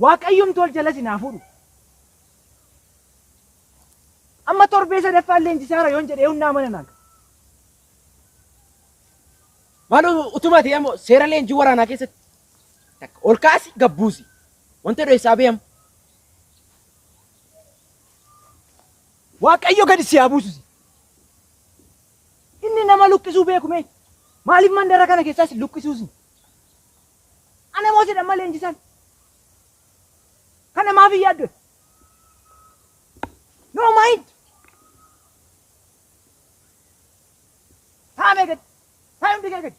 Waaqayyomti ol jala isin haa fuudhu. Amma torbee sadaffaan leenjisaara yoon jedhee humna amana naan. Maaloo utuma ta'e ammoo seera leenjii waraanaa keessatti takka ol kaasi gad buusi. Wanta dho'essaa beekamu. Waaqayyo gadi si haa buusu. Inni nama luqqisuu beeku mee? Maaliif mandara kana keessaas luqqisuusi? Ana moo jedhan malee leenjisaan. Kana maaf hin yaaddu? No mind. Taa'amee gadi. Taa'ee hundi kee gadi.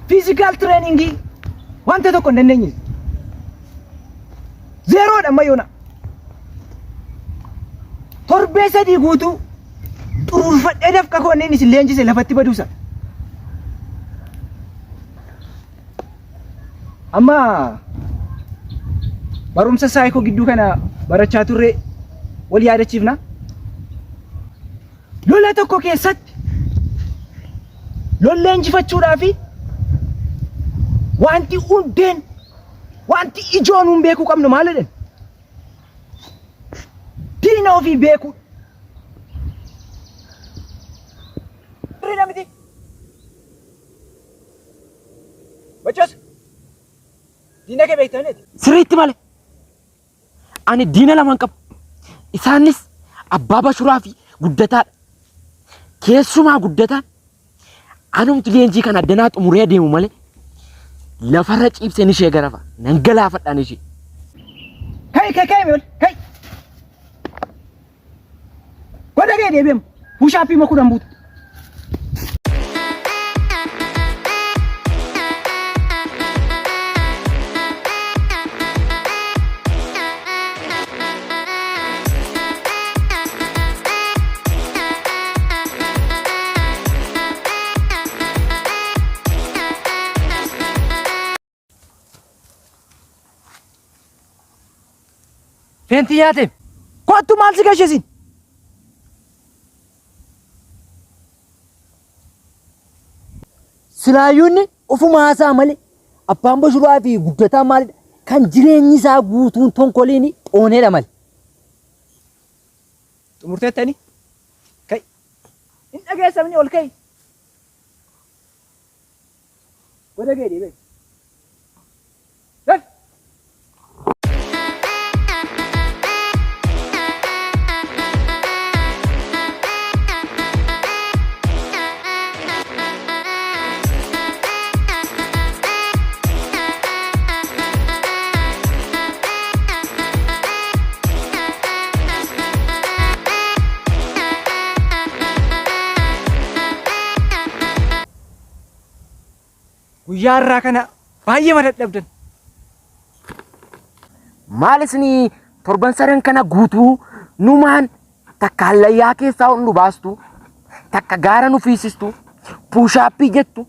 Physical trainingii wanta tokko hin dandeenye. Zeeroodha amma yoona. Torbee sadii guutuu xuruurfadhee dafqa koo inni isin leenjise lafatti baduusa. Amma barumsa saayikoo gidduu kana barachaa turre wal yaadachiifna. Lola tokko keessatti lolla injifachuudhaa fi wanti hundeen wanti ijoon hun beekuu qabnu maal jedhan? Diina ofii beekuu. Sirriidha miti? Bachos diina kee beektaniiti? Sirriitti malee. Ani diina lamaan qabu. Isaanis abbaa Bashuraa fi Guddataadha. Keessumaa Guddataan anumti leenjii kana addanaa xumuree adeemu malee lafarra ciibseen ishee garafa. Nan galaafadhaan ishee. Kai kai kai ol kai. Godha kee deebi'am. Pushaappii ma 10 buuta. Feentii nyaate. Kottu maal si gashe isin? Silaayyuu inni ofuma haasaa malee abbaan Bashuraa fi guddataan maalidha? Kan jireenyi isaa guutuun tonkoliin xooneedha malee. Xumurteettani? Ka'i. Hin dhageessamni ol ka'i. Goda gee deebi'e. Daf. Guyyaa har'aa kana baay'ee dadhabdan. Maal isinii torban sadan kana guutuu numaan takka hallayyaa keessaa ol nu baastu, takka gaara nu fiisistu, puushaappii jettu,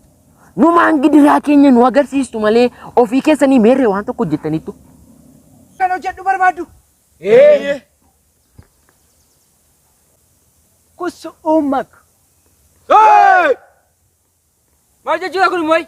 numaan gidiraa keenya nu agarsiistu malee ofii keessanii meerree waan tokko hojjettaniittu. Kan hojjedhu barbaaddu. Kus uummak. Maal jechuudha kun immoo?